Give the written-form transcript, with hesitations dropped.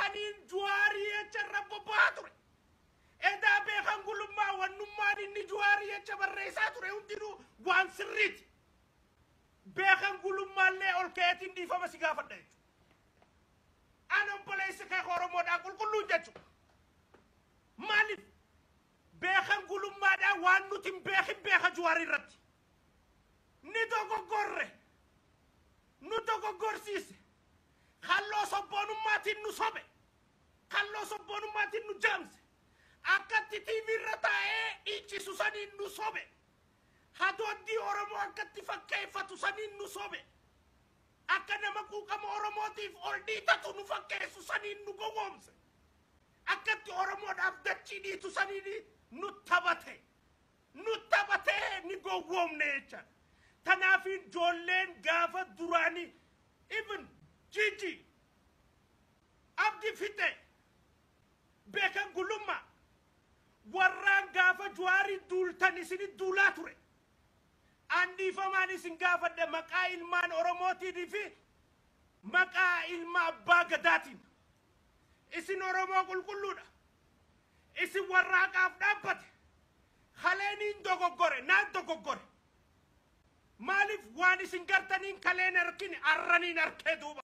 Saniin Juwaarii jecha irra bobba'aa ture. Edaa Beekan Gulummaa wannummaan inni Juwaarii jecha barreessaa ture hundinuu waan sirriiti. Beekan Gulummaallee ol ka'eetiin dhiifama si gaafadha jechuudha. An obboleessi kee Oromoodhaan qulqulluun jechuudha. Maaliif Beekan Gulummaadhaan waan nuti hin beekin beeka Juwaarii irratti. Ni dogoggorre. Nu dogoggorsiise. Kalloo sobboonummaatiin nu sobe. Kalloo sobboonummaatiin nu jaamse. Akkatti TV irra taa'ee dhiichisu saniin nu sobe. Hadooddii Oromoo akkatti fakkeeffatu saniin nu sobe. Akka nama quuqama Oromootiif ol dhiitatu nu fakkeessu saniin nu gowwoomse. Akkatti Oromoodhaaf dachii dhiitu saniin nu taphate. Nu taphatee ni gowwoomne jechaadha. Kanaaf ijoolleen gaafa duraanii, even Gigi Abdi Fixe, Beekan Gulummaa, warraan gaafa Juwaarii duultan isinit duulaa ture. An dhiifamaan isin gaafadhe maqaa ilmaan Oromootiin fi maqaa ilma abbaa Gadaatiin. Isin Oromoo qulqulluudha. Isin warraaqaaf dhaabbate. Kaleeniin dogoggore, naan dogoggore. Maaliif waan isin gartaniin kaleen argine arraniin arkee duuba.